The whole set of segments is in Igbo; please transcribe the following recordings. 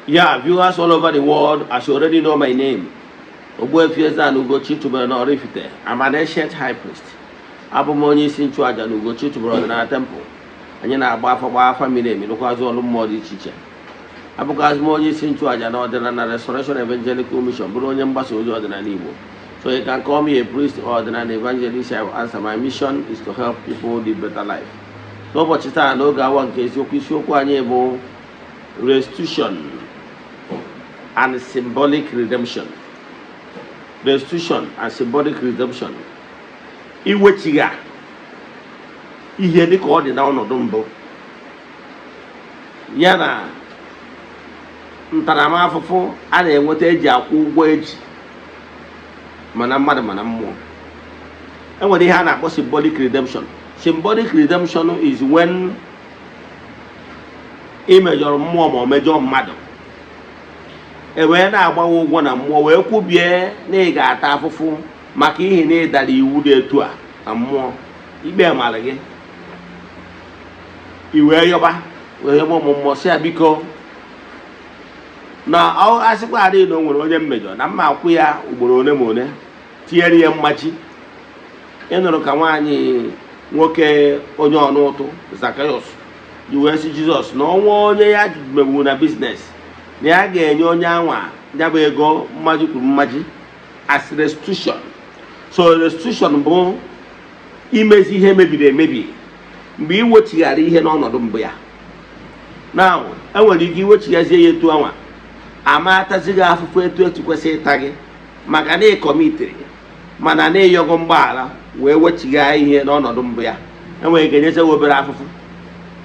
Yeah, viewers all over the world, as you already know my name, Ogbuefi Eze-Ana Ugochi tubelu na Oraifite. I'm an ancient high priest. Abụ m onye isi nchụaja na Ugochi tubelu ọdịnala temple. Anyị na-agba afa, gba afa miri emi, rụkwazị ọrụ mmụọ dị iche iche. Abụkwazị m onye isi nchụaja na Ọdịnala Restoration Evangelical Mission, bụrụ onye mgbasa ozi ọdịnala Igbo. So you can call me a priest or ọdịnala evangelist, I will answer. My mission is to help people live better life. N'ụbọchị taa, n'oge awa nke eziokwu, isiokwu anyị bụ restitution and symbolic redemption. Restitution and symbolic redemption. Iwechigha ihe dịka ọ dị n'ọnọdụ mbụ, ya na ntaramahụhụ a na-enweta eji akwụ ụgwọ eji mana mmadụ mana mmụọ. Enwere ihe a na-akpọ symbolic redemption. Symbolic redemption is when ị mejọrọ mmụọ ma ọ mejọọ mmadụ, e wee na-agbawa ụgwọ na mmụọ, wee kwubie na ị ga-ata afụfụ maka ihi na ị dara iwu dị etu a na mmụọ, ikpe mara gị. I wee yọba, wee yọba ụmụ mmụọ, si ya biko, na ọ asịkwa adịghị na o nwere onye mmejọ, na mma akwụ ya ugboro one ma one, tinyere ya mmachi. Ịnụrụ ka nwaanyị nwoke onye ọnụ ụtụ Zakaiọs ji wee sị Jizọs na ọnwa onye ya megburu na business, na ya ga-enye onye anwa ya bụ ego mmaji kwuru mmaji as restitution. So restitution bụ imezi ihe mebiri emebi mgbe ị wechighara ihe n'ọnọdụ mbụ ya. Na enwere ike iwechighazie ya etu anwa, ama atazighị afụfụ etu etu kwesịrị ịta gị maka na ịcommitiri, mana na ịyọgọ mgbaghara wee wechigha ihe n'ọnọdụ mbụ ya. Enwere ike nyezewa obere afụfụ.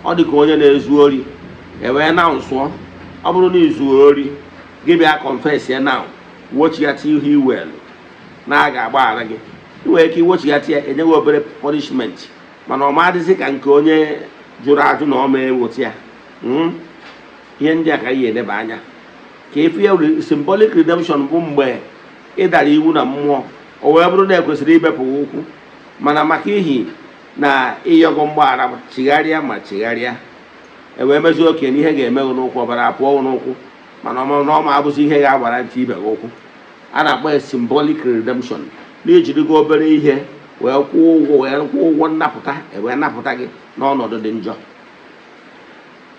Ọ dị ka onye na-ezu ori, e wee na nsụọ, ọ bụrụ na izuo ori, gị bịa confess ya na wechighata ihe iwelu na a ga-agbaghara gị. Ị nwere ike iwechighata ya, enyeghị obere punishment, mana ọ ma adịzị ka nke onye jụrụ ajụ na ọ ma eweta ya. Ihe ndị a ka anyị eleba anya ka efu ya. Symbolic redemption bụ mgbe ị dara iwu na mmụọ, o wee bụrụ na ekwesịrị ibepụ ụkwụ, mana maka ihi na ịyọgọ mgbaghara, chigharịa ma chigharịa, e wee mezie okenye na ihe ga-emeghu n'ụkwụ, ọbara apụọ n'ụkwụ, mana ọ na ọ ma abụzi ihe ga-agbara ntị ibe gị ụkwụ. A na-akpọ ya symbolic redemption, na-ejirigo obere ihe wee kwụọ ụgwọ, wee kwụọ ụgwọ nnapụta, e wee napụta gị n'ọnọdụ dị njọ.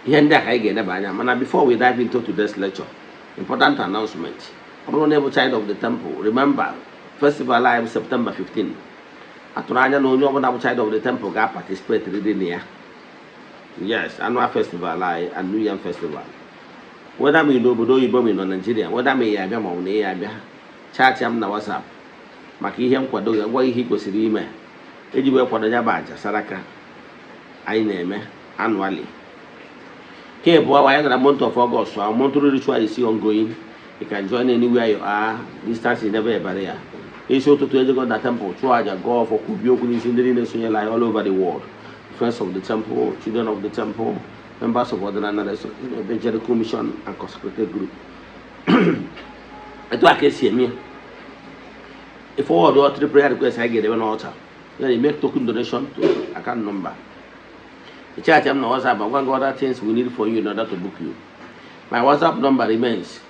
Ihe ndị a ka anyị ga-eneba anya. Mana before we dive into today's lecture, important announcement. Ọ bụrụ na ị bụ child of the temple, remember, festival anyị bụ September 15. Atụrụ anya na onye ọbụla bụ child of the temple ga-participate riri na ya. Yes, annual festival anyị and New Yam Festival. Whether ma ị n'obodo oyibo, ma ị nọ Nigeria, whether ma ị ya abịa ma ọ bụ na ị ya abịa, chat m na WhatsApp maka ihe nkwado gị, gwa ihe ị kwesịrị ime iji wee kwado ya bụ aja saraka anyị na-eme annually. Nke abụọ, anyị nara month of August, our monthly ritual is still ongoing. You can join anywhere you are. Distance is never a barrier. Isi ụtụtụ, ejego na temple, chụọ aja, gọọ ọfọ, kwubie okwu n'isi ndị niile sonyela anyị all over the world, friends of the temple, children of the temple, members of Ọdịnala Evangelical Mission and consecrated group. Etu a ka esi eme ya. If forward all three prayer requests anyị ga-edebe n'altar, then you make token donation to account number. The chat m na WhatsApp, agwa gị other things we need for you in order to book you. My WhatsApp number remains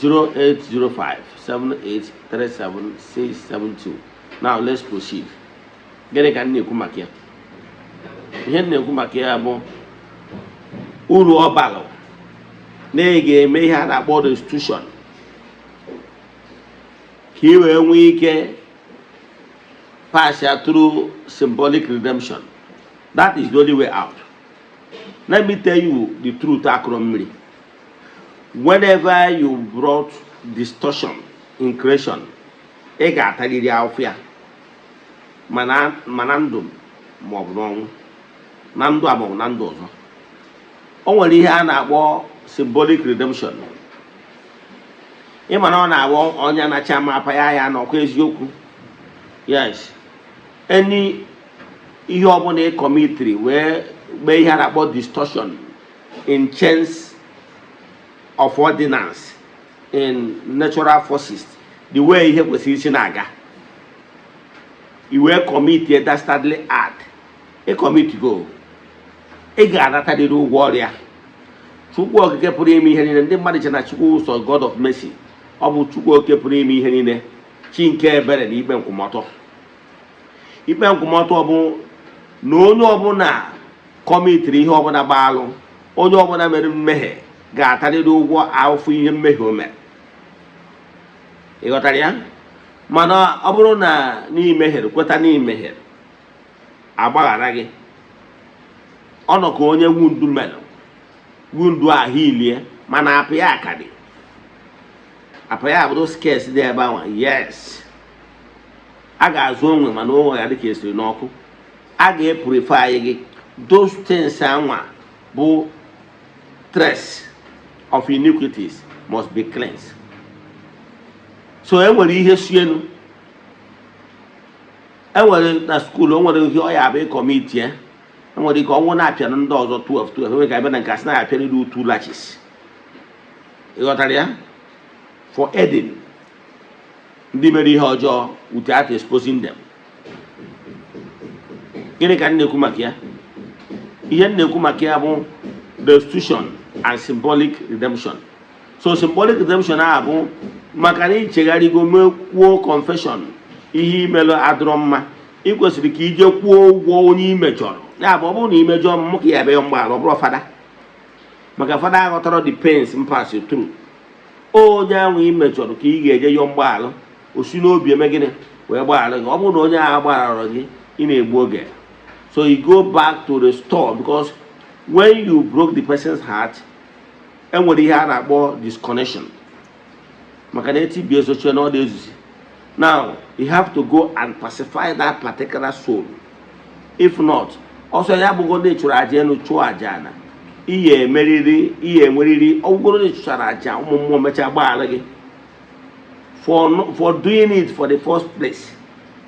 0805 7837 672. Now let's proceed. Gịnị ka m na-ekwu maka ya? Ihe m na-ekwu maka ya bụ uru ọ bara na ị ga-eme ihe a na-akpọ restitution, ka ị wee nwee ike pass ya through symbolic redemption. That is the only way out. Let me tell you the truth akụrụ mmiri. Whenever you brought distortion in creation, ị ga-atarịrị ahụhụ ya, mana ndụ maọbụ n'ọnwụ, na ndụ a maọbụ na ndụ ọzọ. O nwere ihe a na-akpọ symbolic redemption. Ịma na ọ na-abụ ọnya na-acha ma apa ya ya n'ọkwa eziokwu. Yes, any ihe ọbụla ị commitiri wee mee ihe a na-akpọ distortion in chains of ordinance, in natural forces, the way ihe kwesịrị isi na-aga, i wee commit a dastardly act, ị commit go, ị ga-anatarịrị ụgwọ ọrịa. Chukwu Okike pụrụ ime ihe niile. Ndị mmadụ che na Chukwu sọ God of mercy. Ọ bụ Chukwu Okike pụrụ ime ihe niile, chi nke ebere na ikpe nkwụmọtọ. Ikpe nkwụmọtọ bụ na onye ọbụla commitiri ihe ọbụla gbaalụ, onye ọbụla mere mmehie ga-atarịrị ụgwọ ahụfụ ihe mmehie o mere. Ị ghọtara ya? Mana ọ bụrụ na n'imehiere, kweta n'imehiere, agbaghara gị. Ọ nọ ka onye wound mere wound ahụ ilie, mana apụ ya ka dị, apụ ya bụrụ scars dị ebe ahụ. Yes, a ga-azụ onwe, mana onwe ya dịka esiri n'ọkụ, a ga-epurify gị. Those things anwa bụ trace of iniquities must be cleansed. So e nwere ihe si elu, e nwere na school, o nwere ihe ọ ya abụ ịcommit ya. Enwere ike ọnwụ na-apịanụ ndị ọzọ 12 12, enwere ka abịa na nke asị na apịarịrị two lashes. Ịghọtara ya? For aiding ndị mere ihe ọjọọ without exposing them. Gịnị ka m na-ekwu maka ya? Ihe m na-ekwu maka ya bụ restitution and symbolic redemption. So symbolic redemption a bụ maka na ichegharịgo, mekwuo confession, ihe imelụ adịrọ mma, ị kwesịrị ka ije kwụọ ụgwọ onye imejọrọ. Ya bụ, ọ bụrụ na imejọọ m, mụ ka ya bịa mgbaghara. Ọ bụrụ fada, maka fada aghọtara the pains m pass through. Onye ahụ imejọrọ ka ị ga-eje yọọ mgbaghara, o si n'obi eme gịnị wee gbaghara gị. Ọ bụrụ na onye ahụ gbaghara gị, ị na-egbu oge. So you go back to restore, because when you broke the person's heart, enwere ihe a na-akpọ disconnection, maka na etibie ezochie na ọ na-ezuzi. Now you have to go and pacify that particular soul. If not, ọsọ ya bụgo ndị chụrụ aja elu, chụọ aja na ihe emeriri, ihe enweriri ọgwụgworo ndị chụchara aja, ụmụ mmụọ mechaa gbaghara gị for doing it for the first place.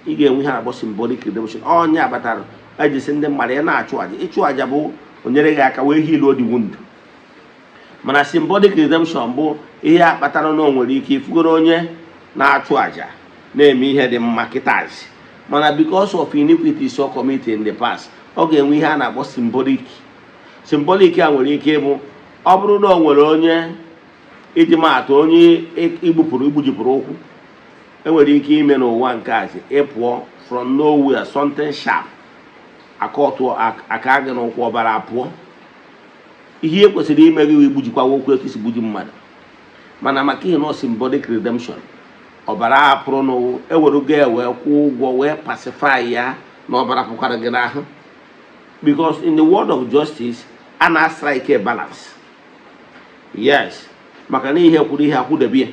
Ị ga-enwe ihe a na-akpọ symbolic redemption. Onye abatara ejisi ndị mmadụ ya na-achụ aja. Ịchụ aja bụ o nyere gị aka wee heal the wound, mana symbolic redemption bụ ihe a kpatara na o nwere ike ifugoro onye na-achụ aja na-eme ihe dị mma kịtazi, mana because of iniquities o committed in the past, ọ ga-enwe ihe a na-akpọ symbolic. Symbolic a nwere ike ịbụ, ọ bụrụ na o nwere onye, iji maatụ, onye igbupụrụ igbujipụrụ ụkwụ, enwere ike ime n'ụwa nke a ịpụọ from nowhere, something sharp akọtụ aka gị n'ụkwụ, ọbara apụọ. Ihe e kwesịrị ime gị igbujikwa ụkwụ etu isi gbuji mmadụ, mana maka ihe nọ symbolic redemption, ọbara apụrụ n'ụwụ ewerugo ya wee kwụọ ụgwọ, wee pacify ya na ọbara pụkwara gị n'ahụ, because in the world of justice, a na-strike a balance. Yes, maka na ihe kwuru ihe akwụdebe ya.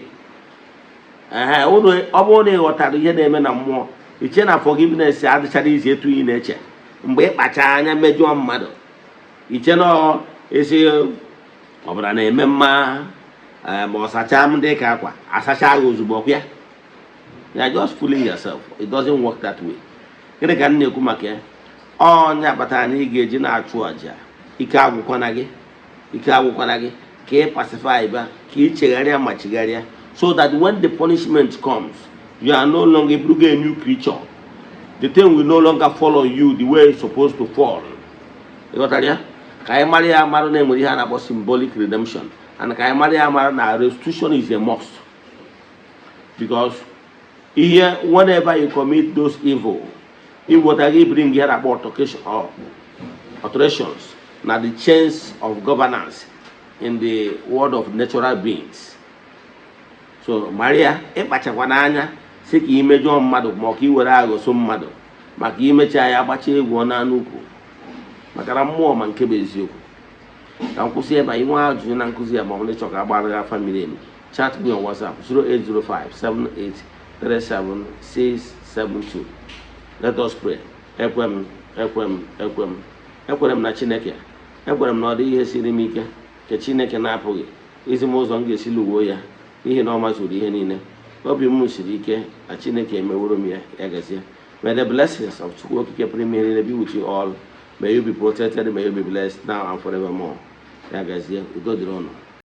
Ee, ọ bụrụ na ị ghọtara ihe na-eme na mmụọ, iche na forgiveness adịchara izi etu ị na-eche. Mgbe ị kpacha anya mejọọ mmadụ, iche na esi ọbara na-eme mma ma ọ sachaa m dị ka akwa asacha gị ozugbo ọkwa ya. You are just fooling yourself. It doesn't work that way. Gịnị ka m na-ekwu maka ya? Ọnya kpatara na ị ga-eji na-achụ àjà, ike agwụkwana gị, ike agwụkwana gị, ka ị pacify ba, ka ị chegharịa ma chegharịa, so that when the punishment comes, you are no longer a new creature. The thing will no longer fall on you the way it's supposed to fall. Ịghọtara ya? Ka anyị mara ya mara na enwere ihe a na-akpọ symbolic redemption, and ka anyị mara ya mara na restitution is a must, because ihe whenever you commit those evil, iweta gị bring ihe a na-akpọ alterations na the chains of governance in the world of natural beings. So maria, ịkpachakwa n'anya si ka imejọọ mmadụ, ma ọ ka i were aghụghọ so mmadụ, maka imecha ya agbacha egwu ọ n'anụ ukwu, maka na mmụọ ma nke bụ eziokwu. Ka m kwụsị ebe a. Inwe ajụjụ na nkụzi ya, ma ọ bụ na ịchọ ka agbara gị afa miri emi, chat me on WhatsApp 0805 7837672. Let us pray. Ekwe m, ekwe m, ekwe m, ekwere m na Chineke. Ekwere m na ọ dịghị ihe siri m ike nke Chineke na-apụghị izi m ụzọ m ga-esi lụwuo ya, n'ihi na ọ mazuru ihe niile. Obi m siri ike na Chineke emeworo m ya. Ya gazie. May the blessings of Chukwu Okike pụrụ ime ihe niile be with you all. May you be protected, may you be blessed now and forevermore. Ya gazie, udo dịrị ụnụ.